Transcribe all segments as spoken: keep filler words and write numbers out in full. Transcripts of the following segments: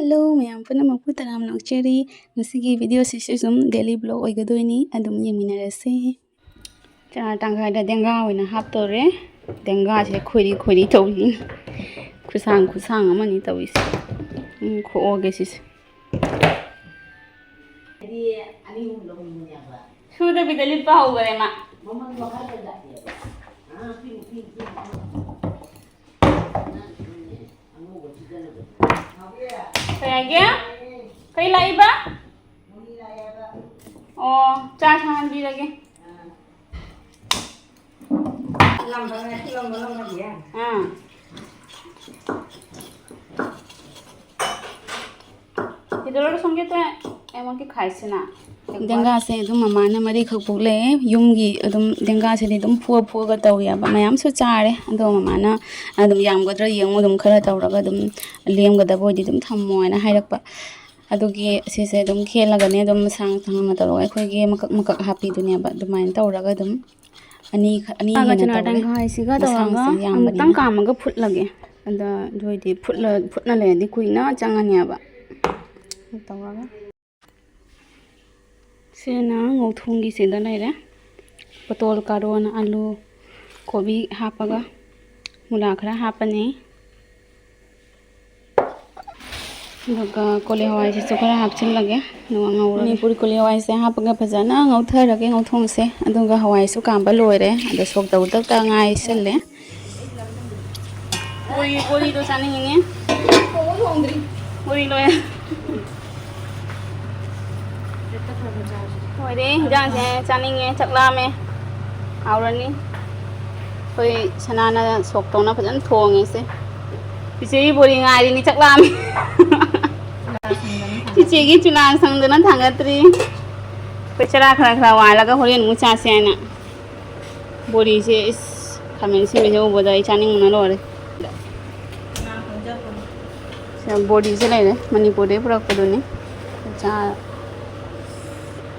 Hello ꯃꯌꯥꯝ ꯄꯨꯝꯅꯃꯛꯄꯨ ꯇꯔꯥꯝꯅ ꯑꯣꯛꯆꯔꯤ꯫ ꯉꯁꯤꯒꯤ ꯚꯤꯗꯤꯑꯣꯁꯤꯁꯨ ꯁꯨꯝ ꯗꯦꯂꯤ ꯕ꯭ꯂꯣꯒ ꯑꯣꯏꯒꯗꯣꯏꯅꯤ, ꯑꯗꯨꯝ ꯌꯦꯡꯃꯤꯟꯅꯔꯁꯤ꯫ ꯆꯅꯥ ꯇꯪꯈꯥꯏꯗ ꯗꯦꯡꯒꯥ ꯑꯣꯏꯅ ꯍꯥꯞꯇꯧꯔꯦ꯫ ꯗꯦꯡꯒꯥꯁꯦ ꯈꯣꯏꯔꯤ ꯈꯣꯏꯔꯤ ꯇꯧꯔꯤ꯫ ꯈꯨꯁꯥꯡ ꯈꯨꯁꯥꯡ ꯑꯃꯅꯤ ꯇꯧꯔꯤꯁꯦ꯫ ꯎꯝ, ꯈꯣꯛꯑꯒꯦ ꯁꯤꯁꯦ꯫ ꯁꯨꯗꯕꯤꯗ ꯂꯤꯠꯄ ꯍꯧꯈꯔꯦ ꯃꯥ꯫ ꯀꯩ ꯍꯥꯏꯒꯦ? ꯀꯩ ꯂꯥꯛꯏꯕ? ꯑꯣ, ꯆꯥ ꯁꯥꯍꯟꯕꯤꯔꯒꯦ꯫ ꯑꯥ꯫ ꯁꯤꯗ ꯂꯣꯏ ꯂꯣꯏꯁꯟꯒꯦ ꯇꯧꯔꯦ꯫ ꯑꯩꯉꯣꯟꯗ ꯈꯥꯏꯁꯤꯅ꯫ ꯗꯦꯡꯒꯥꯁꯦ ꯑꯗꯨꯝ ꯃꯃꯥꯅ ꯃꯔꯤꯈꯛ ꯄꯣꯛꯂꯛꯑꯦ꯫ ꯌꯨꯝꯒꯤ ꯑꯗꯨꯝ ꯗꯦꯡꯒꯥꯁꯤꯗꯤ ꯑꯗꯨꯝ ꯐꯨꯑ ꯐꯨꯑꯒ ꯇꯧꯋꯦꯕ꯫ ꯃꯌꯥꯝꯁꯨ ꯆꯥꯔꯦ꯫ ꯑꯗꯣ ꯃꯃꯥꯅ ꯑꯗꯨꯝ ꯌꯥꯝꯒꯗ꯭ꯔꯥ ꯌꯦꯡꯉꯣ, ꯑꯗꯨꯝ ꯈꯔ ꯇꯧꯔꯒ ꯑꯗꯨꯝ ꯂꯦꯝꯒꯗꯕ ꯑꯣꯏꯗꯤ ꯑꯗꯨꯝ ꯊꯝꯃꯣ ꯍꯥꯏꯅ ꯍꯥꯏꯔꯛꯄ꯫ ꯑꯗꯨꯒꯤ ꯁꯤꯁꯦ ꯑꯗꯨꯝ ꯈꯦꯠꯂꯒꯅꯦ ꯑꯗꯨꯝ ꯃꯁꯥꯡ ꯁꯥꯡꯅ ꯇꯧꯔꯒ ꯑꯩꯈꯣꯏꯒꯤ ꯃꯀꯛ ꯃꯀꯛ ꯍꯥꯞꯄꯤꯗꯨꯅꯦꯕ꯫ ꯑꯗꯨꯃꯥꯏꯅ ꯇꯧꯔꯒ ꯑꯗꯨꯝ ꯑꯅꯤ ꯈ-, ꯑꯅꯤ ꯆꯥꯒ ꯍꯦꯟꯅ ꯆꯅꯥ ꯇꯧꯔꯦ꯫ ꯇꯪꯈꯥꯏꯁꯤꯒ ꯇꯧꯔꯒ ꯃꯁꯥꯡꯁꯦ ꯑꯃꯨꯛꯇꯪ ꯌꯥꯝꯕꯅꯤꯅ꯫ ꯀꯥꯝꯃꯒ ꯐꯨꯠꯂꯒꯦ꯫ ꯑꯗ ꯑꯗꯨ ꯑꯣꯏꯗꯤ ꯐꯨꯠꯂ-, ꯐꯨꯠꯅ ꯂꯩꯔꯗꯤ ꯀꯨꯏꯅ ꯆꯪꯉꯅꯦꯕ꯫ ꯇꯧꯔꯒ ꯁꯤꯅ ꯉꯧꯊꯣꯡꯒꯤꯁꯤꯗ ꯂꯩꯔꯦ꯫ ꯄꯣꯇꯣꯜ, ꯀꯥꯔꯣꯟ, ꯑꯂꯨ, ꯀꯣꯕꯤ ꯍꯥꯞꯄꯒ ꯃꯨꯂꯥ ꯈꯔ ꯍꯥꯞꯄꯅꯤ꯫ ꯑꯗꯨꯒ ꯀꯣꯂꯤ ꯍꯋꯥꯏꯁꯤꯁꯨ ꯈꯔ ꯍꯥꯞꯆꯤꯜꯂꯒꯦ꯫ ꯑꯗꯨꯒ ꯉꯧꯔꯒꯦ꯫ ꯃꯅꯤꯄꯨꯔꯤ ꯀꯣꯂꯤ ꯍꯋꯥꯏꯁꯦ ꯍꯥꯞꯄꯒ ꯐꯖꯅ ꯉꯧꯊꯔꯒꯦ, ꯉꯧꯊꯣꯡꯁꯦ꯫ ꯑꯗꯨꯒ ꯍꯋꯥꯏꯁꯨ ꯀꯥꯝꯕ ꯂꯣꯏꯔꯦ꯫ ꯑꯗꯣ ꯁꯣꯛ ꯇꯧꯗꯧꯇ ꯉꯥꯏꯁꯜꯂꯦ꯫ ꯕꯣꯔꯤ, ꯕꯣꯔꯤꯗꯣ ꯆꯥꯅꯤꯡꯉꯤꯅꯦ꯫ ꯊꯣꯡꯕ ꯊꯣꯡꯗ꯭ꯔꯤ꯫ ꯕꯣꯔꯤ ꯂꯣꯏꯔꯦ꯫ ꯂꯣꯏꯔꯦ, ꯍꯤꯟꯖꯥꯡꯁꯦ ꯆꯥꯅꯤꯡꯉꯦ, ꯆꯥꯛ ꯂꯥꯝꯃꯦ꯫ ꯍꯥꯎꯔꯅꯤ꯫ ꯑꯩꯈꯣꯏ ꯁꯅꯥꯅ ꯁꯣꯛ ꯇꯧꯅ ꯐꯖꯅ ꯊꯣꯡꯉꯦꯁꯦ꯫ ꯆꯤꯆꯦꯒꯤ ꯕꯣꯔꯤ ꯉꯥꯏꯔꯤꯅꯤ, ꯆꯥꯛ ꯂꯥꯝꯃꯤ꯫ ꯆꯤꯆꯦꯒꯤ ꯆꯨꯅꯥ ꯁꯪꯗꯅ ꯊꯥꯡꯒꯠꯇ꯭ꯔꯤ꯫ ꯑꯩꯈꯣꯏ ꯆꯔꯥ ꯈꯔ ꯈꯔ ꯋꯥꯜꯂꯒ ꯍꯣꯔꯦꯟ ꯑꯃꯨꯛ ꯆꯥꯁꯦ ꯍꯥꯏꯅ꯫ ꯕꯣꯔꯤꯁꯦ ꯏꯁ, ꯈꯥꯃꯦꯟ ꯑꯁꯤꯟꯕꯤꯁꯦ ꯎꯕꯗ ꯑꯩ ꯆꯥꯅꯤꯡꯕꯅ ꯂꯣꯏꯔꯦ꯫ ꯁꯤꯗ ꯕꯣꯔꯤꯁꯦ ꯂꯩꯔꯦ, ꯃꯅꯤꯄꯨꯔꯗꯩ ꯄꯨꯔꯛꯄꯗꯨꯅꯤ꯫ ꯆꯥ-,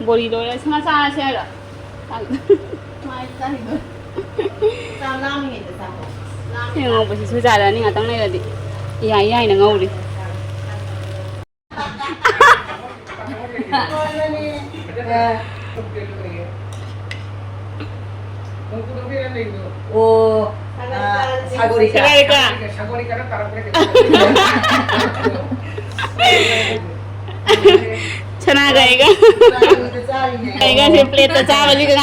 ꯕꯣꯔꯤ ꯂꯣꯏꯔꯦ, ꯁꯅꯥ ꯆꯥꯔꯁꯦ ꯍꯥꯏꯔꯣ? ꯆꯥꯛ-, ꯃꯥꯏ ꯆꯥꯈꯤꯗꯣꯔꯦ꯫ ꯆꯥꯛ ꯂꯥꯝꯃꯤꯉꯩꯗ ꯆꯥꯊꯣꯛ꯫ ꯂꯥꯝꯃꯤ ꯌꯦꯡꯉꯣ, ꯆꯥꯛ꯫ ꯕꯣꯔꯤꯁꯤꯁꯨ ꯌꯥꯔꯛꯑꯅꯤ ꯉꯥꯛꯇꯪ ꯂꯩꯔꯗꯤ꯫ ꯌꯥꯏ ꯌꯥꯏꯅ ꯉꯧꯔꯤ꯫ ꯑꯣ, ꯑ, ꯁꯥꯒꯣꯔꯤꯀꯥ꯫ ꯁꯥꯒꯣꯔꯤꯀꯥ꯫ ꯁꯅꯥꯒ ꯑꯩꯒ꯫ ꯑꯩꯒꯁꯦ plate ꯇ ꯆꯥꯕꯁꯤꯒ꯫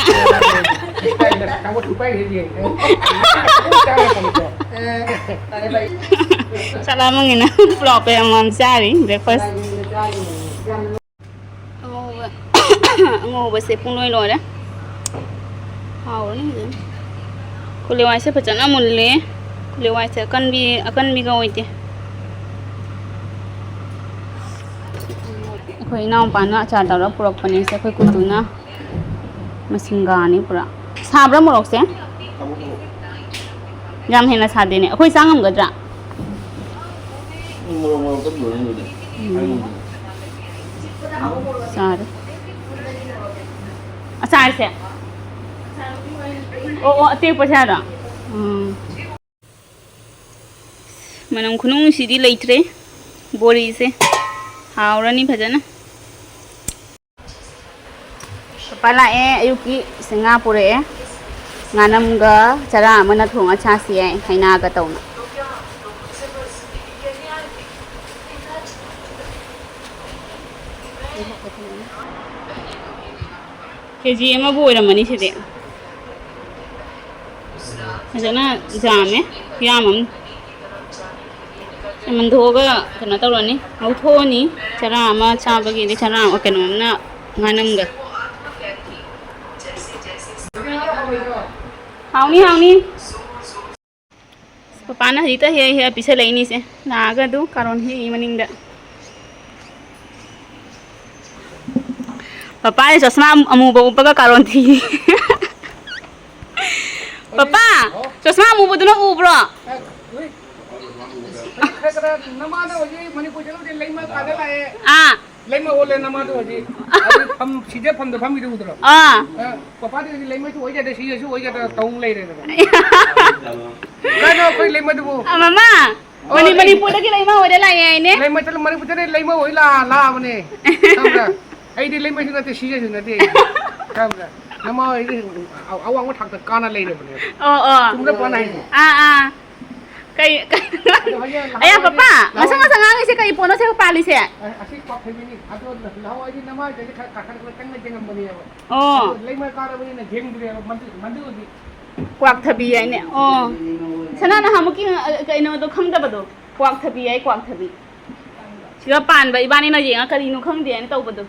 ꯆꯥꯛ ꯂꯥꯝꯃꯟꯒꯤꯅ ꯄꯨꯂꯥꯎꯄ ꯑꯃꯃꯝ ꯆꯥꯔꯤ breakfast꯫ ꯑꯉꯧꯕ, ꯑꯉꯧꯕꯁꯦ ꯄꯨꯡꯂꯣꯏ ꯂꯣꯏꯔꯦ꯫ ꯍꯥꯎꯔꯅꯤ ꯐꯖꯅ꯫ ꯀꯣꯂꯤ ꯍꯋꯥꯏꯁꯦ ꯐꯖꯅ ꯃꯨꯜꯂꯦ꯫ ꯀꯣꯂꯤ ꯍꯋꯥꯏꯁꯦ ꯑꯀꯟꯕꯤ, ꯑꯀꯟꯕꯤꯒ ꯑꯣꯏꯗꯦ꯫ ꯑꯩꯈꯣꯏ ꯏꯅꯥꯎꯄꯥꯅ ꯑꯆꯥꯔ ꯇꯧꯔ ꯄꯨꯔꯛꯄꯅꯦ ꯁꯦ, ꯑꯩꯈꯣꯏ ꯀꯨꯇꯨꯅ꯫ ꯃꯁꯤꯡꯒꯥꯅꯤ ꯄꯨꯔꯥ꯫ ꯁꯥꯕ꯭ꯔꯥ ꯃꯣꯔꯣꯛꯁꯦ? ꯌꯥꯝ ꯍꯦꯟꯅ ꯁꯥꯗꯦꯅꯦ꯫ ꯑꯩꯈꯣꯏ ꯆꯥ ꯉꯝꯒꯗ꯭ꯔꯥ? ꯎꯝ, ꯃꯣꯔꯣꯛ, ꯃꯣꯔꯣꯛꯇ ꯂꯣꯏꯔꯦ ꯑꯗꯨꯗꯤ꯫ ꯎꯝ꯫ ꯆꯥꯔꯦ꯫ ꯑꯆꯥꯔꯁꯦ? ꯑꯣ, ꯑꯣ, ꯑꯇꯦꯛꯄꯁꯦ ꯍꯥꯏꯔꯣ? ꯎꯝ꯫ ꯃꯅꯝ ꯈꯨꯅꯨꯡꯁꯤꯗꯤ ꯂꯩꯇ꯭ꯔꯦ꯫ ꯕꯣꯔꯤꯁꯦ ꯍꯥꯎꯔꯅꯤ ꯐꯖꯅ꯫ ꯄꯄꯥ ꯂꯥꯛꯑꯦ, ꯑꯌꯨꯛꯀꯤ ꯁꯤ ꯉꯥ ꯄꯨꯔꯛꯑꯦ꯫ ꯉꯥꯅꯝꯒ ꯆꯔꯥ ꯑꯃꯅ ꯊꯣꯡꯉ ꯆꯥꯁꯤ ꯍꯥꯏ, ꯍꯩꯅꯥꯒ ꯇꯧꯅ꯫ ꯀꯦ ꯖꯤ ꯑꯃꯕꯨ ꯑꯣꯏꯔꯝꯃꯅꯤ ꯁꯤꯗꯤ꯫ ꯐꯖꯅ ꯌꯥꯝꯃꯦ, ꯈꯨꯌꯥꯝ ꯑꯃ꯫ ꯌꯥꯝꯃꯟꯊꯣꯛꯑꯒ ꯀꯩꯅꯣ ꯇꯧꯔꯅꯤ, ꯉꯧꯊꯣꯛꯑꯅꯤ꯫ ꯆꯔꯥ ꯑꯃ ꯆꯥꯕꯒꯤꯗꯤ ꯆꯔꯥ ꯑꯃ, ꯀꯩꯅꯣ ꯑꯃꯅ ꯉꯥꯅꯝꯒ꯫ ꯍꯥꯎꯅꯤ, ꯍꯥꯎꯅꯤ꯫ ꯄꯄꯥꯅ ꯍꯧꯖꯤꯛꯇ ꯍꯦꯛ ꯍꯦꯛ ꯄꯤꯁꯜꯂꯛꯏꯅꯤꯁꯦ꯫ ꯂꯥꯛꯑꯒ ꯑꯗꯨ ꯀꯥꯔꯣꯟ ꯍꯦꯛꯏ ꯃꯅꯤꯡꯗ꯫ ꯄꯄꯥꯅ ꯆꯁꯃꯥ ꯑꯃꯨꯕ ꯎꯞꯄꯒ ꯀꯥꯔꯣꯟ ꯊꯤ꯫ ꯄꯄꯥ, ꯍꯥꯎ꯫ ꯆꯁꯃꯥ ꯑꯃꯨꯕꯗꯨꯅ ꯎꯕ꯭ꯔꯣ? ꯑꯦ, ꯎꯏ꯫ ꯈꯔ ꯈꯔ ꯅꯃꯥꯗ ꯍꯧꯖꯤꯛ ꯃꯅꯤꯄꯨꯔ ꯆꯠꯂꯨꯁꯦ, ꯂꯩꯃ ꯀꯥꯗ ꯂꯥꯛꯑꯦ꯫ ꯑꯥ꯫ ꯂꯩꯃ ꯑꯣꯜꯂꯦ ꯅꯃꯥꯗꯣ ꯍꯧꯖꯤꯛ꯫ ꯑꯗꯨ ꯐꯝ, ꯁꯤꯗ ꯐꯝꯗ ꯐꯝꯃꯤꯗꯣ ꯎꯗ꯭ꯔꯣ? ꯑꯥ꯫ ꯑ, ꯄꯄꯥꯗꯤ ꯍꯧꯖꯤꯛ ꯂꯩꯃꯁꯨ ꯑꯣꯏꯒꯗ꯭ꯔꯥ, ꯁꯤꯁꯨ ꯑꯣꯏꯒꯗ꯭ꯔꯥ ꯇꯧ ꯂꯩꯔꯦꯗꯅ꯫ ꯀꯥꯏꯅꯣ ꯑꯩꯈꯣꯏ ꯂꯩꯃꯗꯨꯕꯨ? ꯑ, ꯃꯃꯥ, ꯑꯣ, ꯃꯅꯤ-, ꯂꯩ-, ꯃꯅꯤꯄꯨꯔꯗꯒꯤ ꯂꯩꯃ ꯑꯣꯏꯔ ꯂꯥꯛꯑꯦ ꯍꯥꯏꯅꯦ꯫ ꯂꯩꯃ ꯆꯠꯂ-, ꯃꯅꯤꯄꯨꯔꯗꯅꯦ ꯂꯩꯃ ꯑꯣꯏ ꯂꯥ-, ꯂꯥꯛꯑꯕꯅꯦ꯫ ꯈꯪꯕ꯭ꯔꯥ? ꯑꯩꯗꯤ ꯂꯩꯃꯩꯁꯨ ꯅꯠꯇꯦ, ꯁꯤꯖꯁꯨ ꯅꯠꯇꯦ ꯑꯩꯗꯤ꯫ ꯈꯪꯕ꯭ꯔꯥ? ꯅꯃꯥ ꯍꯣꯏꯗꯤ ꯑꯋꯥꯡꯕ ꯊꯥꯛꯇ ꯀꯥꯅ ꯂꯩꯔꯕꯅꯦꯕ꯫ ꯑꯣ, ꯑꯣ꯫ ꯆꯨꯝꯗ꯭ꯔ ꯄꯣꯠꯅ ꯍꯥꯏꯁꯦ? ꯑꯥ, ꯑꯥ꯫ ꯀꯩ, ꯀꯩ, ꯑꯗꯣ ꯍꯧꯖꯤꯛ ꯑꯌꯥ, ꯂꯍꯥꯋꯥꯏꯗꯤ, ꯄꯄꯥ, ꯉꯁꯪ ꯂꯍꯥꯋꯥꯏꯗꯤ, ꯉꯁꯪ ꯉꯥꯡꯉꯤꯁꯦ ꯀꯩ ꯄꯣꯠꯅꯣ ꯁꯤꯕꯨ ꯄꯥꯜꯂꯤꯁꯦ? ꯑ-, ꯑꯁꯤ ꯀ꯭ꯋꯥꯛꯊꯕꯤꯅꯤ꯫ ꯑꯗꯣ ꯂꯍꯥꯋꯥꯏꯗꯤ ꯅꯃꯥꯏꯗꯗꯤ ꯈꯔ ꯀꯥꯈꯠꯂꯒ ꯀꯟꯅ ꯌꯦꯡꯉꯝꯕꯅꯦꯕ꯫ ꯑꯣ꯫ ꯑꯗꯣ ꯂꯩꯃ ꯀꯥꯔꯕꯅꯤꯅ ꯌꯦꯡꯗ꯭ꯔꯦꯕ, ꯃꯗꯨ, ꯃꯗꯨꯗꯤ꯫ ꯀ꯭ꯋꯥꯛꯊꯕꯤ ꯍꯥꯏꯅꯦ꯫ ꯑꯣ꯫ ꯁꯅꯥ ꯅꯍꯥꯟꯃꯨꯛꯀꯤ, ꯑ, ꯀꯩꯅꯣꯗꯣ ꯈꯪꯗꯕꯗꯣ? ꯀ꯭ꯋꯥꯛꯊꯕꯤ ꯍꯥꯏ, ꯀ꯭ꯋꯥꯛꯊꯕꯤ꯫ ꯁꯤꯗ ꯄꯥꯟꯕ ꯏꯕꯥꯅꯤꯅ ꯌꯦꯡꯉ ꯀꯔꯤꯅꯣ ꯈꯪꯗꯦ ꯍꯥꯏꯅ ꯇꯧꯕꯗꯣ꯫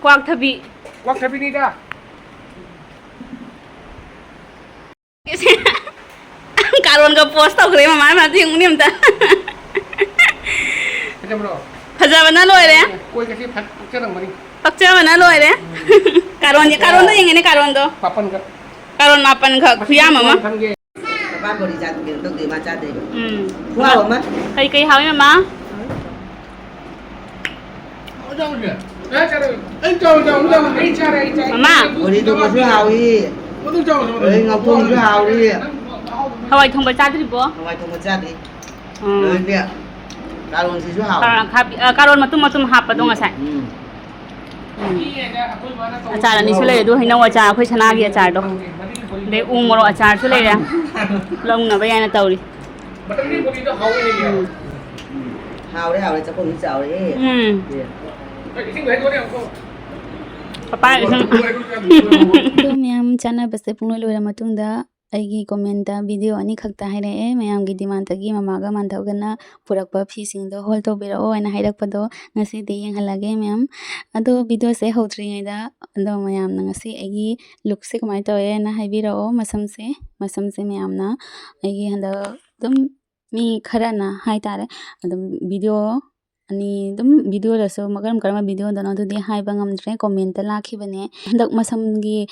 ꯀ꯭ꯋꯥꯛꯊꯕꯤ꯫ ꯀ꯭ꯋꯥꯛꯊꯕꯤꯅꯤꯗ꯫ ꯀꯥꯔꯣꯟꯒ post ꯇꯧꯈ꯭ꯔꯦ ꯃꯃꯥ, ꯃꯥ ꯌꯦꯡꯉꯨꯅꯦ ꯑꯝꯇ꯫ ꯐꯖꯕ꯭ꯔꯣ? ꯐꯖꯕꯅ ꯂꯣꯏꯔꯦ꯫ ꯀꯣꯏꯒꯁꯦ ꯐꯠ ꯄꯛꯆꯔꯝꯒꯅꯤ꯫ ꯄꯛꯆꯕꯅ ꯂꯣꯏꯔꯦ꯫ ꯀꯥꯔꯣꯟꯁꯦ, ꯀꯥꯔꯣꯟꯗꯣ ꯌꯦꯡꯉꯦꯅꯦ, ꯀꯥꯔꯣꯟꯗꯣ꯫ ꯃꯥꯄꯟꯒ꯫ ꯀꯥꯔꯣꯟ ꯃꯥꯄꯟꯈꯛ ꯈꯨꯌꯥꯝ ꯑꯃ꯫ ꯊꯝꯒꯦ꯫ ꯃꯄꯥꯟ ꯕꯣꯔꯤ ꯆꯥ-, ꯀꯩꯅꯣ ꯇꯧꯗꯦ, ꯃꯥ ꯆꯥꯗꯦꯕ꯫ ꯎꯝ꯫ ꯈꯨꯍꯥꯎ ꯑꯃ꯫ ꯀꯩ ꯀꯩ ꯍꯥꯎꯏ ꯃꯃꯥ? ꯃꯃꯥ꯫ ꯕꯣꯔꯤ ꯊꯣꯡꯕꯁꯨ ꯍꯥꯎꯏ꯫ ꯑꯗꯩ ꯉꯧꯊꯣꯡꯁꯨ ꯍꯥꯎꯔꯤ꯫ ꯍꯋꯥꯏ ꯊꯣꯡꯕ ꯆꯥꯗ꯭ꯔꯤꯕꯣ? ꯍꯋꯥꯏ ꯊꯣꯡꯕ ꯆꯥꯗ꯭ꯔꯤ꯫ ꯎꯝ꯫ ꯑꯗꯩꯗꯤ ꯀꯥꯔꯣꯟꯁꯤꯁꯨ ꯍꯥꯎꯏ꯫ ꯀꯥꯔꯣꯟ ꯑꯈꯥꯕꯤ-, ꯑ, ꯀꯥꯔꯣꯟ ꯃꯇꯨꯝ ꯃꯇꯨꯝ ꯍꯥꯞꯄꯗꯣ ꯉꯁꯥꯏ꯫ ꯎꯝ꯫ ꯎꯝ꯫ ꯑꯆꯥꯔ ꯑꯅꯤꯁꯨ ꯂꯩ, ꯑꯗꯨ ꯍꯩꯅꯧ ꯑꯆꯥꯔ, ꯑꯩꯈꯣꯏ ꯁꯅꯥꯒꯤ ꯑꯆꯥꯔꯗꯣ꯫ ꯑꯗꯩ ꯎ ꯃꯣꯔꯣꯛ ꯑꯆꯥꯔꯁꯨ ꯂꯩꯔꯦ꯫ ꯂꯧꯅꯕ ꯌꯥꯏꯅ ꯇꯧꯔꯤ꯫ ꯎꯝ꯫ ꯍꯥꯎꯔꯦ, ꯍꯥꯎꯔꯦ, ꯆꯥꯛꯈꯨꯝꯗꯤ ꯆꯥꯎꯔꯦꯍꯦ꯫ ꯎꯝ꯫ ꯄꯄꯥ ꯏꯁꯤꯡ꯫ ꯑꯗꯣ ꯃꯌꯥꯝ ꯆꯥꯅꯕꯁꯦ ꯄꯨꯡꯂꯣꯏ ꯂꯣꯏꯔ ꯃꯇꯨꯡꯗ ꯑꯩꯒꯤ comment video ꯑꯅꯤꯈꯛꯇ ꯍꯥꯏꯔꯛꯑꯦ꯫ ꯃꯌꯥꯝꯒꯤ demandꯇꯒꯤ ꯃꯃꯥꯒ ꯃꯥꯟꯙꯕꯒꯅ ꯄꯨꯔꯛꯄ ꯐꯤꯁꯤꯡꯗꯣ haul ꯇꯧꯕꯤꯔꯛꯑꯣ ꯍꯥꯏꯅ ꯍꯥꯏꯔꯛꯄꯗꯣ ꯉꯁꯤꯗꯤ ꯌꯦꯡꯍꯜꯂꯒꯦ ꯃꯌꯥꯝ꯫ ꯑꯗꯣ videoꯁꯦ ꯍꯧꯗ꯭ꯔꯤꯉꯩꯗ ꯑꯗꯣ ꯃꯌꯥꯝꯅ ꯉꯁꯤ ꯑꯩꯒꯤ lookꯁꯦ ꯀꯃꯥꯏꯅ ꯇꯧꯋꯦꯅ ꯍꯥꯏꯕꯤꯔꯛꯑꯣ꯫ ꯃꯁꯝꯁꯦ, ꯃꯁꯝꯁꯦ ꯃꯌꯥꯝꯅ ꯑꯩꯒꯤ ꯍꯟꯗꯛ ꯑꯗꯨꯝ ꯃꯤ ꯈꯔꯅ ꯍꯥꯏꯇꯥꯔꯦ ꯑꯗꯨꯝ video ꯑꯅꯤ ꯑꯗꯨꯝ videoꯗꯁꯨ ꯀꯔꯝ ꯀꯔꯝꯕ videoꯗꯅꯣ ꯑꯗꯨꯗꯤ ꯍꯥꯏꯕ ꯉꯝꯗ꯭ꯔꯦ꯫ Commentꯇ ꯂꯥꯛꯈꯤꯕꯅꯦ꯫ ꯍꯟꯗꯛ ꯃꯁꯝꯒꯤ,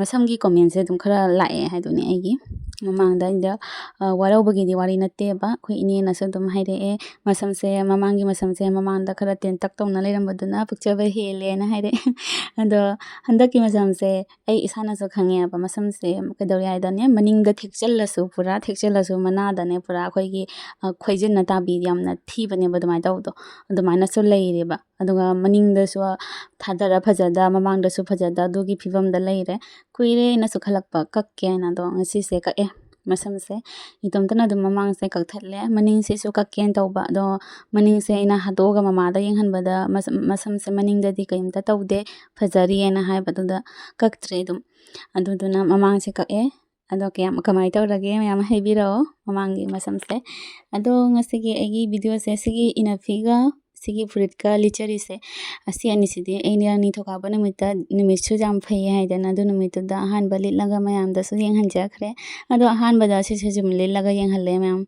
ꯃꯁꯝꯒꯤ commentꯁꯦ ꯑꯗꯨꯝ ꯈꯔ ꯂꯥꯛꯑꯦ ꯍꯥꯏꯗꯨꯅꯤ ꯑꯩꯒꯤ꯫ ꯃꯃꯥꯡꯗ ꯑꯩꯅ, ꯑ, ꯋꯥꯔꯧꯕꯒꯤꯗꯤ ꯋꯥꯔꯤ ꯅꯠꯇꯦꯕ꯫ ꯑꯩꯈꯣꯏ ꯏꯅꯦꯅꯁꯨ ꯑꯗꯨꯝ ꯍꯥꯏꯔꯛꯑꯦ, "ꯃꯁꯝꯁꯦ, ꯃꯃꯥꯡꯒꯤ ꯃꯁꯝꯁꯦ ꯃꯃꯥꯡꯗ ꯈꯔ ꯇꯦꯟꯇꯛ ꯇꯧꯅ ꯂꯩꯔꯝꯕꯗꯨꯅ ꯄꯛꯆꯕ ꯍꯦꯜꯂꯦꯅ" ꯍꯥꯏꯔꯛꯑꯦ꯫ ꯑꯗꯣ ꯍꯟꯗꯛꯀꯤ ꯃꯁꯝꯁꯦ ꯑꯩ ꯏꯁꯥꯅꯁꯨ ꯈꯪꯉꯦꯕ, ꯃꯁꯝꯁꯦ ꯀꯩꯗꯧꯔꯦ ꯍꯥꯏꯗꯅꯦ, ꯃꯅꯤꯡꯗ ꯊꯦꯛꯆꯜꯂꯁꯨ, ꯄꯨꯔꯥ ꯊꯦꯛꯆꯜꯂꯁꯨ ꯃꯅꯥꯗꯅꯦ ꯄꯨꯔꯥ ꯑꯩꯈꯣꯏꯒꯤ, ꯑ, ꯈꯣꯏꯖꯤꯟꯅ ꯇꯥꯕꯤ ꯌꯥꯝꯅ ꯊꯤꯕꯅꯦꯕ ꯑꯗꯨꯃꯥꯏꯅ ꯇꯧꯕꯗꯣ, ꯑꯗꯨꯃꯥꯏꯅꯁꯨ ꯂꯩꯔꯦꯕ꯫ ꯑꯗꯨꯒ ꯃꯅꯤꯡꯗꯁꯨ ꯊꯥꯗꯔ ꯐꯖꯗ, ꯃꯃꯥꯡꯗꯁꯨ ꯐꯖꯗ, ꯑꯗꯨꯒꯤ ꯐꯤꯕꯝꯗ ꯂꯩꯔꯦ꯫ ꯀꯨꯏꯔꯦ ꯑꯩꯅꯁꯨ ꯈꯜꯂꯛꯄ ꯀꯛꯀꯦ ꯍꯥꯏꯅ, ꯑꯗꯣ ꯉꯁꯤꯁꯦ ꯀꯛꯑꯦ꯫ ꯃꯁꯝꯁꯦ ꯏꯇꯣꯝꯇꯅ ꯑꯗꯨꯝ ꯃꯃꯥꯡꯁꯦ ꯀꯛꯊꯠꯂꯦ, ꯃꯅꯤꯡꯁꯤꯁꯨ ꯀꯛꯀꯦꯅ ꯇꯧꯕ꯫ ꯑꯗꯣ ꯃꯅꯤꯡꯁꯦ ꯑꯩꯅ ꯍꯥꯠꯇꯣꯛꯑꯒ ꯃꯃꯥꯗ ꯌꯦꯡꯍꯟꯕꯗ ꯃꯁꯝ-, ꯃꯁꯝꯁꯦ ꯃꯅꯤꯡꯗꯗꯤ ꯀꯔꯤꯝꯇ ꯇꯧꯗꯦ, ꯐꯖꯔꯤꯑꯅ ꯍꯥꯏꯕꯗꯨꯗ ꯀꯛꯇ꯭ꯔꯦ ꯑꯗꯨꯝ꯫ ꯑꯗꯨꯗꯨꯅ ꯃꯃꯥꯡꯁꯦ ꯀꯛꯑꯦ꯫ ꯑꯗꯣ ꯀꯌꯥꯝ, ꯀꯃꯥꯏꯅ ꯇꯧꯔꯒꯦ ꯃꯌꯥꯝ ꯍꯥꯏꯕꯤꯔꯛꯑꯣ, ꯃꯃꯥꯡꯒꯤ ꯃꯁꯝꯁꯦ꯫ ꯑꯗꯣ ꯉꯁꯤꯒꯤ ꯑꯩꯒꯤ ꯚꯤꯗꯤꯑꯣꯁꯦ ꯁꯤꯒꯤ ꯏꯅꯐꯤꯒ ꯁꯤꯒꯤ ꯐꯨꯔꯤꯠꯀ ꯂꯤꯠꯆꯔꯤꯁꯦ, ꯑꯁꯤ ꯑꯅꯤꯁꯤꯗꯤ ꯑꯩꯅ ꯅꯤꯡꯊꯧꯀꯥꯕ ꯅꯨꯃꯤꯠꯇ, ꯅꯨꯃꯤꯠꯁꯨ ꯌꯥꯝ ꯐꯩꯌꯦ ꯍꯥꯏꯗꯅ, ꯑꯗꯨ ꯅꯨꯃꯤꯠꯇꯨꯗ ꯑꯍꯥꯟꯕ ꯂꯤꯠꯂꯒ ꯃꯌꯥꯝꯗꯁꯨ ꯌꯦꯡꯍꯟꯖꯈ꯭ꯔꯦ꯫ ꯑꯗꯣ ꯑꯍꯥꯟꯕꯗ ꯁꯤꯁꯦ ꯁꯨꯝ ꯂꯤꯠꯂꯒ ꯌꯦꯡꯍꯜꯂꯦ ꯃꯌꯥꯝ꯫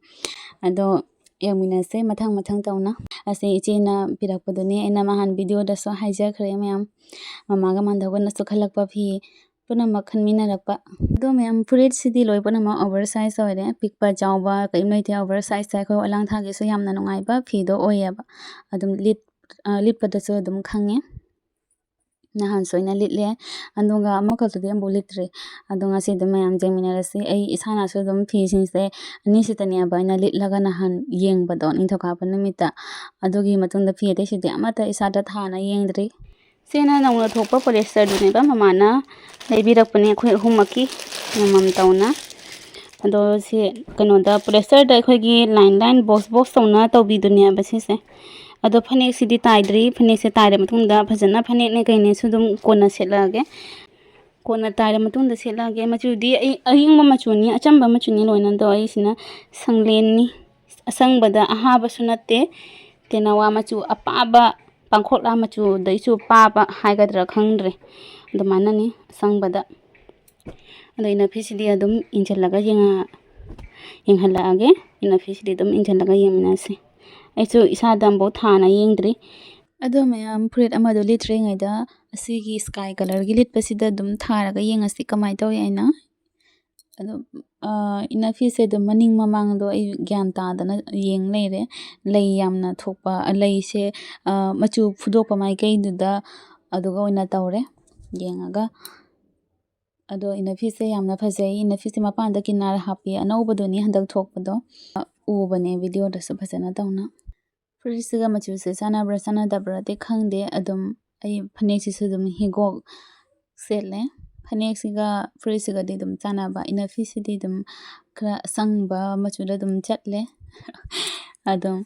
ꯑꯗꯣ ꯌꯦꯡꯃꯤꯟꯅꯁꯦ ꯃꯊꯪ ꯃꯊꯪ ꯇꯧꯅ꯫ ꯑꯁꯤ ꯏꯆꯦꯅ ꯄꯤꯔꯛꯄꯗꯨꯅꯤ, ꯑꯩꯅ ꯅꯍꯥꯟ ꯚꯤꯗꯤꯑꯣꯗꯁꯨ ꯍꯥꯏꯖꯈ꯭ꯔꯦ ꯃꯌꯥꯝ꯫ ꯃꯃꯥꯒ ꯃꯥꯟꯗꯧꯒꯅꯁꯨ ꯈꯜꯂꯛꯄ ꯐꯤ ꯄꯨꯝꯅꯃꯛ ꯈꯟꯃꯤꯟꯅꯔꯛꯄ꯫ ꯑꯗꯣ ꯃꯌꯥꯝ, ꯐꯨꯔꯤꯠꯁꯤꯗꯤ ꯂꯣꯏ ꯄꯨꯝꯅꯃꯛ ꯑꯣꯚꯔ ꯁꯥꯏꯖ ꯑꯣꯏꯔꯦ꯫ ꯄꯤꯛꯄ ꯆꯥꯎꯕ ꯀꯔꯤꯝ ꯂꯩꯇꯦ꯫ ꯑꯣꯚꯔ ꯁꯥꯏꯖꯁꯦ ꯑꯩꯈꯣꯏ ꯑꯣꯂꯥꯡ ꯊꯥꯒꯤꯁꯨ ꯌꯥꯝꯅ ꯅꯨꯡꯉꯥꯏꯕ ꯐꯤꯗꯣ ꯑꯣꯏꯌꯦꯕ꯫ ꯑꯗꯨꯝ ꯂꯤꯠ-, ꯑ, ꯂꯤꯠꯄꯗꯁꯨ ꯑꯗꯨꯝ ꯈꯪꯉꯦ꯫ ꯅꯍꯥꯟꯁꯨ ꯑꯩꯅ ꯂꯤꯠꯂꯦ, ꯑꯗꯨꯒ ꯑꯃꯈꯛꯇꯨꯗꯤ ꯑꯃꯨꯛ ꯂꯤꯠꯇ꯭ꯔꯤ꯫ ꯑꯗꯣ ꯉꯁꯤꯗꯤ ꯃꯌꯥꯝ ꯌꯦꯡꯃꯤꯟꯅꯔꯁꯤ꯫ ꯑꯩ ꯏꯁꯥꯅꯁꯨ ꯑꯗꯨꯝ ꯐꯤꯁꯤꯡꯁꯦ ꯑꯅꯤꯁꯤꯇꯅꯦꯕ ꯑꯩꯅ ꯂꯤꯠꯂꯒ ꯅꯍꯥꯟ ꯌꯦꯡꯕꯗꯣ, ꯅꯤꯡꯊꯧꯀꯥꯕ ꯅꯨꯃꯤꯠꯇ꯫ ꯑꯗꯨꯒꯤ ꯃꯇꯨꯡꯗ ꯐꯤ ꯑꯇꯩꯁꯤꯗꯤ ꯑꯃꯠꯇ ꯏꯁꯥꯗ ꯊꯥꯅ ꯌꯦꯡꯗ꯭ꯔꯤ꯫ ꯁꯤꯅ ꯅꯧꯅ ꯊꯣꯛꯄ ꯄꯣꯂꯤꯁꯇꯔꯗꯨꯅꯦꯕ, ꯃꯃꯥꯅ ꯂꯩꯕꯤꯔꯛꯄꯅꯦ ꯑꯩꯈꯣꯏ ꯑꯍꯨꯝꯃꯛꯀꯤ ꯑꯃꯃꯝ ꯇꯧꯅ꯫ ꯑꯗꯣ ꯁꯤ ꯀꯩꯅꯣꯗ, ꯄꯣꯂꯤꯁꯇꯔꯗ ꯑꯩꯈꯣꯏꯒꯤ ꯂꯥꯏꯟ ꯂꯥꯏꯟ ꯕꯣꯛꯁ ꯕꯣꯛꯁ ꯇꯧꯅ ꯇꯧꯕꯤꯗꯨꯅꯦꯕ ꯁꯤꯁꯦ꯫ ꯑꯗꯣ ꯐꯅꯦꯛꯁꯤꯗꯤ ꯇꯥꯏꯗ꯭ꯔꯤ, ꯐꯅꯦꯛꯁꯦ ꯇꯥꯏꯔ ꯃꯇꯨꯡꯗ ꯐꯖꯅ ꯐꯅꯦꯛꯅꯦ ꯀꯩꯅꯦꯁꯨ ꯑꯗꯨꯝ ꯀꯣꯟꯅ ꯁꯦꯠꯂꯛꯑꯒꯦ꯫ ꯀꯣꯟꯅ ꯇꯥꯏꯔ ꯃꯇꯨꯡꯗ ꯁꯦꯠꯂꯛꯑꯒꯦ꯫ ꯃꯆꯨꯗꯤ ꯑꯩ ꯑꯌꯤꯡꯕ ꯃꯆꯨꯅꯤ, ꯑꯆꯝꯕ ꯃꯆꯨꯅꯤ ꯂꯣꯏꯅ꯫ ꯑꯗꯣ ꯑꯩꯁꯤꯅ ꯁꯪꯂꯦꯟꯅꯤ, ꯑꯁꯪꯕꯗ ꯑꯍꯥꯕꯁꯨ ꯅꯠꯇꯦ, ꯇꯦꯅꯋꯥ ꯃꯆꯨ ꯑꯄꯥꯕ, ꯄꯥꯡꯈꯣꯛꯂꯥ ꯃꯆꯨꯗꯩꯁꯨ ꯄꯥꯕ ꯍꯥꯏꯒꯗ꯭ꯔꯥ ꯈꯪꯗ꯭ꯔꯦ, ꯑꯗꯨꯃꯥꯏꯅꯅꯤ ꯑꯁꯪꯕꯗ꯫ ꯑꯗꯣ ꯏꯅꯐꯤꯁꯤꯗꯤ ꯑꯗꯨꯝ ꯏꯟꯁꯤꯜꯂꯒ ꯌꯦꯡꯉ-, ꯌꯦꯡꯍꯜꯂꯛꯑꯒꯦ꯫ ꯏꯅꯐꯤꯁꯤꯗꯤ ꯑꯗꯨꯝ ꯏꯟꯁꯤꯜꯂꯒ ꯌꯦꯡꯃꯤꯟꯅꯁꯤ꯫ ꯑꯩꯁꯨ ꯏꯁꯥꯗ ꯑꯃꯨꯛꯐꯥꯎ ꯊꯥꯅ ꯌꯦꯡꯗ꯭ꯔꯤ꯫ ꯑꯗꯣ ꯃꯌꯥꯝ, ꯐꯨꯔꯤꯠ ꯑꯃꯗꯣ ꯂꯤꯠꯇ꯭ꯔꯤꯉꯩꯗ ꯑꯁꯤꯒꯤ ꯁ꯭ꯀꯥꯏ ꯀꯂꯔꯒꯤ ꯂꯤꯠꯄꯁꯤꯗ ꯑꯗꯨꯝ ꯊꯥꯔꯒ ꯌꯦꯡꯉꯁꯤ ꯀꯃꯥꯏꯅ ꯇꯧꯏ ꯍꯥꯏꯅ꯫ ꯑꯗꯣ, ꯑ, ꯏꯅꯐꯤꯁꯦ ꯑꯗꯨꯝ ꯃꯅꯤꯡ ꯃꯃꯥꯡꯗꯣ ꯑꯩ ꯒ꯭ꯌꯥꯟ ꯇꯥꯗꯅ ꯌꯦꯡ ꯂꯩꯔꯦ꯫ ꯂꯩ ꯌꯥꯝꯅ ꯊꯣꯛꯄ, ꯑ, ꯂꯩꯁꯦ, ꯑ, ꯃꯆꯨ ꯐꯨꯗꯣꯛꯄ ꯃꯥꯏꯀꯩꯗꯨꯗ ꯑꯗꯨꯒ ꯑꯣꯏꯅ ꯇꯧꯔꯦ ꯌꯦꯡꯉꯒ꯫ ꯑꯗꯣ ꯏꯅꯐꯤꯁꯦ ꯌꯥꯝꯅ ꯐꯖꯩ꯫ ꯏꯅꯐꯤꯁꯦ ꯃꯄꯥꯟꯗ ꯀꯤꯅꯥꯔ ꯍꯥꯞꯄꯤ, ꯑꯅꯧꯕꯗꯨꯅꯤ ꯍꯟꯗꯛ ꯊꯣꯛꯄꯗꯣ꯫ ꯑ, ꯎꯕꯅꯦ ꯚꯤꯗꯤꯑꯣꯗꯁꯨ ꯐꯖꯅ ꯇꯧꯅ꯫ ꯐꯨꯔꯤꯠꯁꯤꯒ ꯃꯆꯨꯁꯦ ꯆꯥꯟꯅꯕ꯭ꯔꯥ ꯆꯥꯟꯅꯗꯕ꯭ꯔꯥꯗꯤ ꯈꯪꯗꯦ꯫ ꯑꯗꯨꯝ ꯑꯩ ꯐꯅꯦꯛꯁꯤꯁꯨ ꯑꯗꯨꯝ ꯍꯤꯒꯣꯛ ꯁꯦꯠꯂꯦ꯫ ꯐꯅꯦꯛꯁꯤꯒ ꯐꯨꯔꯤꯠꯁꯤꯒꯗꯤ ꯑꯗꯨꯝ ꯆꯥꯟꯅꯕ, inner pieceꯁꯤꯗꯤ ꯑꯗꯨꯝ ꯈꯔ ꯑꯁꯪꯕ ꯃꯆꯨꯗ ꯑꯗꯨꯝ ꯆꯠꯂꯦ꯫ ꯑꯗꯨꯝ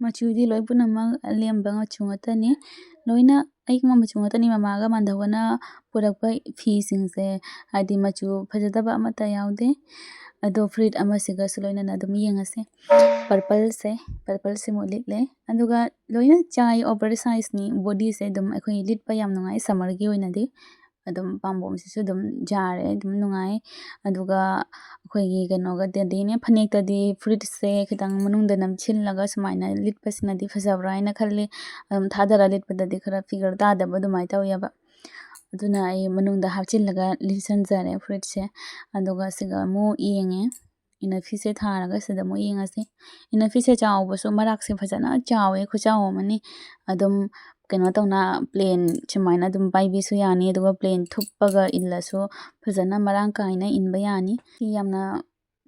ꯃꯆꯨꯗꯤ ꯂꯣꯏ ꯄꯨꯝꯅꯃꯛ ꯑꯂꯦꯝꯕ ꯃꯆꯨ ꯉꯥꯛꯇꯅꯤ꯫ ꯂꯣꯏꯅ ꯑꯌꯤꯡꯕ ꯃꯆꯨ ꯉꯥꯛꯇꯅꯤ꯫ ꯃꯃꯥꯒ ꯃꯥꯟꯙꯕꯅ ꯄꯨꯔꯛꯄ ꯐꯤꯁꯤꯡꯁꯦ, ꯍꯥꯏꯗꯤ ꯃꯆꯨ ꯐꯖꯗꯕ ꯑꯃꯠꯇ ꯌꯥꯎꯗꯦ꯫ ꯑꯗꯣ ꯐꯨꯔꯤꯠ ꯑꯃꯁꯤꯒꯁꯨ ꯂꯣꯏꯅꯅ ꯑꯗꯨꯝ ꯌꯦꯡꯉꯁꯦ꯫ Purpleꯁꯦ, purpleꯁꯤꯃꯨꯛ ꯂꯤꯠꯂꯦ꯫ ꯑꯗꯨꯒ ꯂꯣꯏꯅ ꯆꯥꯏ, over sizeꯅꯤ꯫ Bodyꯁꯦ ꯑꯗꯨꯝ ꯑꯩꯈꯣꯏ ꯂꯤꯠꯄ ꯌꯥꯝ ꯅꯨꯡꯉꯥꯏ summerꯒꯤ ꯑꯣꯏꯅꯗꯤ꯫ ꯑꯗꯨꯝ ꯄꯥꯝꯕꯣꯝꯁꯤꯁꯨ ꯑꯗꯨꯝ ꯌꯥꯔꯦ, ꯑꯗꯨꯝ ꯅꯨꯡꯉꯥꯏ꯫ ꯑꯗꯨꯒ ꯑꯩꯈꯣꯏꯒꯤ ꯀꯩꯅꯣꯒꯗꯗꯤꯅꯦ, ꯐꯅꯦꯛꯇꯗꯤ ꯐꯨꯔꯤꯠꯁꯦ ꯈꯤꯇꯪ ꯃꯅꯨꯡꯗ ꯅꯝꯁꯤꯜꯂꯒ ꯁꯨꯃꯥꯏꯅ ꯂꯤꯠꯄꯁꯤꯅꯗꯤ ꯐꯖꯕ꯭ꯔꯥ ꯍꯥꯏꯅ ꯈꯜꯂꯤ꯫ ꯑꯗꯨꯝ ꯊꯥꯗꯔ ꯂꯤꯠꯄꯗꯗꯤ ꯈꯔ figure ꯇꯥꯗꯕ ꯑꯗꯨꯃꯥꯏꯅ ꯇꯧꯋꯦꯕ꯫ ꯑꯗꯨꯅ ꯑꯩ ꯃꯅꯨꯡꯗ ꯍꯥꯞꯆꯤꯜꯂꯒ ꯂꯤꯠꯁꯟꯖꯔꯦ ꯐꯨꯔꯤꯠꯁꯦ꯫ ꯑꯗꯨꯒ ꯁꯤꯒ ꯑꯃꯨꯛ ꯌꯦꯡꯉꯦ, inner pieceꯁꯦ ꯊꯥꯔꯒ ꯁꯤꯗ ꯑꯃꯨꯛ ꯌꯦꯡꯉꯁꯤ꯫ Inner pieceꯁꯦ ꯆꯥꯎꯕꯁꯨ, ꯃꯔꯥꯛꯁꯦ ꯐꯖꯅ ꯆꯥꯎꯋꯦ, ꯈꯨꯆꯥꯎ ꯑꯃꯅꯤ꯫ ꯑꯗꯨꯝ ꯀꯩꯅꯣ ꯇꯧꯅ, plain ꯁꯨꯃꯥꯏꯅ ꯑꯗꯨꯝ ꯄꯥꯏꯕꯤꯁꯨ ꯌꯥꯅꯤ, ꯑꯗꯨꯒ plain ꯊꯨꯞꯄꯒ ꯏꯜꯂꯁꯨ ꯐꯖꯅ ꯃꯔꯥꯡ ꯀꯥꯏꯅ ꯏꯟꯕ ꯌꯥꯅꯤ꯫ ꯐꯤ ꯌꯥꯝꯅ,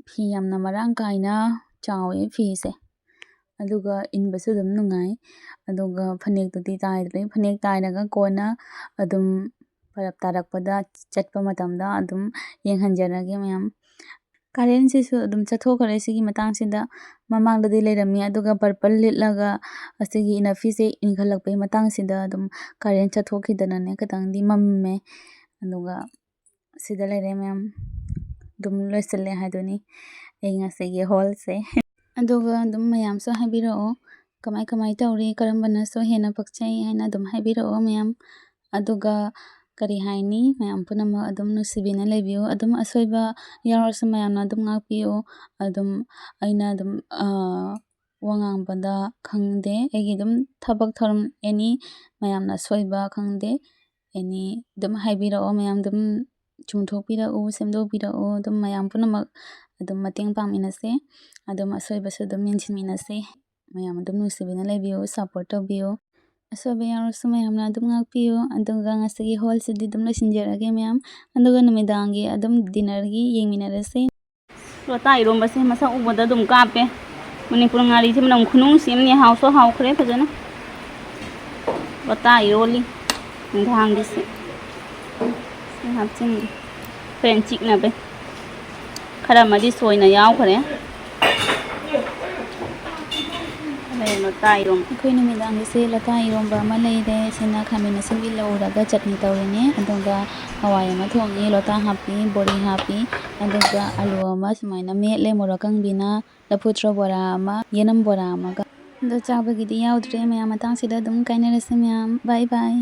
ꯐꯤ ꯌꯥꯝꯅ ꯃꯔꯥꯡ ꯀꯥꯏꯅ ꯆꯥꯎꯋꯦ ꯐꯤꯁꯦ, ꯑꯗꯨꯒ ꯏꯟꯕꯁꯨ ꯑꯗꯨꯝ ꯅꯨꯡꯉꯥꯏ꯫ ꯑꯗꯨꯒ ꯐꯅꯦꯛꯇꯨꯗꯤ ꯇꯥꯏꯗ꯭ꯔꯦ꯫ ꯐꯅꯦꯛ ꯇꯥꯏꯔꯒ ꯀꯣꯟꯅ ꯑꯗꯨꯝ ꯐꯔꯛ ꯇꯥꯔꯛꯄꯗ, ꯆꯠꯄ ꯃꯇꯝꯗ ꯑꯗꯨꯝ ꯌꯦꯡꯍꯟꯖꯔꯒꯦ ꯃꯌꯥꯝ꯫ Currentꯁꯤꯁꯨ ꯑꯗꯨꯝ ꯆꯠꯊꯣꯛꯈ꯭ꯔꯦ ꯁꯤꯒꯤ ꯃꯇꯥꯡꯁꯤꯗ꯫ ꯃꯃꯥꯡꯗꯗꯤ ꯂꯩꯔꯝꯃꯤ, ꯑꯗꯨꯒ purple ꯂꯤꯠꯂꯒ ꯑꯁꯤꯒꯤ inner pieceꯁꯦ ꯏꯟꯈꯠꯂꯛꯄꯒꯤ ꯃꯇꯥꯡꯁꯤꯗ ꯑꯗꯨꯝ current ꯆꯠꯊꯣꯛꯈꯤꯗꯅꯅꯦ, ꯈꯤꯇꯪꯗꯤ ꯃꯝꯃꯦ꯫ ꯑꯗꯨꯒ ꯁꯤꯗ ꯂꯩꯔꯦ ꯃꯌꯥꯝ, ꯑꯗꯨꯝ ꯂꯣꯏꯁꯤꯜꯂꯦ ꯍꯥꯏꯗꯨꯅꯤ ꯑꯩ ꯉꯁꯤꯒꯤ haulꯁꯦ꯫ ꯑꯗꯨꯒ ꯑꯗꯨꯝ ꯃꯌꯥꯝꯁꯨ ꯍꯥꯏꯕꯤꯔꯛꯑꯣ, ꯀꯃꯥꯏ ꯀꯃꯥꯏ ꯇꯧꯔꯤ, ꯀꯔꯝꯕꯅꯁꯨ ꯍꯦꯟꯅ ꯄꯛꯆꯩ ꯍꯥꯏꯅ ꯑꯗꯨꯝ ꯍꯥꯏꯕꯤꯔꯛꯑꯣ ꯃꯌꯥꯝ꯫ ꯑꯗꯨꯒ ꯀꯔꯤ ꯍꯥꯏꯅꯤ, ꯃꯌꯥꯝ ꯄꯨꯝꯅꯃꯛ ꯑꯗꯨꯝ ꯅꯨꯡꯁꯤꯕꯤꯅ ꯂꯩꯕꯤꯌꯨ꯫ ꯑꯗꯨꯝ ꯑꯁꯣꯏꯕ ꯌꯥꯎꯔꯁꯨ ꯃꯌꯥꯝꯅ ꯑꯗꯨꯝ ꯉꯥꯛꯄꯤꯌꯨ꯫ ꯑꯗꯨꯝ ꯑꯩꯅ ꯑꯗꯨꯝ, ꯑ, ꯋꯥ ꯉꯥꯡꯕꯗ ꯈꯪꯗꯦ, ꯑꯩꯒꯤ ꯑꯗꯨꯝ ꯊꯕꯛ ꯊꯧꯔꯝ any ꯃꯌꯥꯝꯅ ꯑꯁꯣꯏꯕ ꯈꯪꯗꯦ any ꯑꯗꯨꯝ ꯍꯥꯏꯕꯤꯔꯛꯑꯣ ꯃꯌꯥꯝ꯫ ꯑꯗꯨꯝ ꯆꯨꯝꯊꯣꯛꯄꯤꯔꯛꯎ, ꯁꯦꯝꯗꯣꯛꯄꯤꯔꯛꯎ꯫ ꯑꯗꯨꯝ ꯃꯌꯥꯝ ꯄꯨꯝꯅꯃꯛ ꯑꯗꯨꯝ ꯃꯇꯦꯡ ꯄꯥꯡꯃꯤꯟꯅꯁꯦ꯫ ꯑꯗꯨꯝ ꯑꯁꯣꯏꯕꯁꯨ ꯑꯗꯨꯝ ꯃꯦꯟꯁꯤꯟꯃꯤꯟꯅꯁꯦ꯫ ꯃꯌꯥꯝ ꯑꯗꯨꯝ ꯅꯨꯡꯁꯤꯕꯤꯅ ꯂꯩꯕꯤꯌꯨ, support ꯇꯧꯕꯤꯌꯨ꯫ ꯑꯁꯣꯏꯕ ꯌꯥꯎꯔꯁꯨ ꯃꯌꯥꯝꯅ ꯑꯗꯨꯝ ꯉꯥꯛꯄꯤꯌꯨ꯫ ꯑꯗꯨꯒ ꯉꯁꯤꯒꯤ haulꯁꯤꯗꯤ ꯑꯗꯨꯝ ꯂꯣꯏꯁꯤꯟꯖꯔꯒꯦ ꯃꯌꯥꯝ꯫ ꯑꯗꯨꯒ ꯅꯨꯃꯤꯗꯥꯡꯒꯤ ꯑꯗꯨꯝ dinnerꯒꯤ ꯌꯦꯡꯃꯤꯟꯅꯔꯁꯦ꯫ ꯂꯣꯇꯥ ꯏꯔꯣꯝꯕꯁꯦ ꯃꯁꯛ ꯎꯕꯗ ꯑꯗꯨꯝ ꯀꯥꯞꯄꯦ꯫ ꯃꯅꯤꯄꯨꯔ ꯉꯥꯔꯤꯁꯦ ꯃꯅꯝ ꯈꯨꯅꯨꯡꯁꯤ ꯑꯃꯅꯤ, ꯍꯥꯎꯁꯨ ꯍꯥꯎꯈ꯭ꯔꯦ ꯐꯖꯅ꯫ ꯂꯣꯇꯥ ꯏꯔꯣꯜꯂꯤ ꯅꯨꯡꯗꯥꯡꯒꯤꯁꯦ꯫ ꯁꯤ ꯍꯥꯞꯆꯤꯟꯒꯦ꯫ ꯍꯣꯔꯦꯟ ꯆꯤꯛꯅꯕꯩ꯫ ꯈꯔ ꯑꯃꯗꯤ ꯁꯣꯏꯅ ꯌꯥꯎꯈ꯭ꯔꯦ꯫ ꯍꯣꯔꯦꯟ ꯂꯣꯇꯥ ꯏꯔꯣꯝ-, ꯑꯩꯈꯣꯏ ꯅꯨꯃꯤꯗꯥꯡꯒꯤꯁꯦ ꯂꯣꯇꯥ ꯏꯔꯣꯝꯕ ꯑꯃ ꯂꯩꯔꯦ꯫ ꯁꯤꯅ ꯈꯥꯃꯦꯟ ꯑꯁꯤꯟꯕꯤ ꯂꯧꯔꯒ ꯆꯠꯅꯤ ꯇꯧꯔꯤꯅꯦ꯫ ꯑꯗꯨꯒ ꯍꯋꯥꯏ ꯑꯃ ꯊꯣꯡꯉꯤ, ꯂꯣꯇꯥ ꯍꯥꯞꯄꯤ, ꯕꯣꯔꯤ ꯍꯥꯞꯄꯤ꯫ ꯑꯗꯨꯒ ꯑꯂꯨ ꯑꯃ ꯁꯨꯃꯥꯏꯅ ꯃꯦꯠꯂꯦ, ꯃꯣꯔꯣꯛ ꯑꯀꯪꯕꯤꯅ꯫ ꯂꯐꯨ ꯊ꯭ꯔꯣ ꯕꯣꯔꯥ ꯑꯃ, ꯌꯦꯅꯝ ꯕꯣꯔꯥ ꯑꯃꯒ꯫ ꯑꯗꯣ ꯆꯥꯕꯒꯤꯗꯤ ꯌꯥꯎꯗ꯭ꯔꯦ꯫ ꯃꯌꯥꯝ ꯃꯇꯥꯡꯁꯤꯗ ꯑꯗꯨꯝ ꯀꯥꯏꯅꯔꯁꯤ ꯃꯌꯥꯝ꯫ ꯕꯥꯏ ꯕꯥꯏ꯫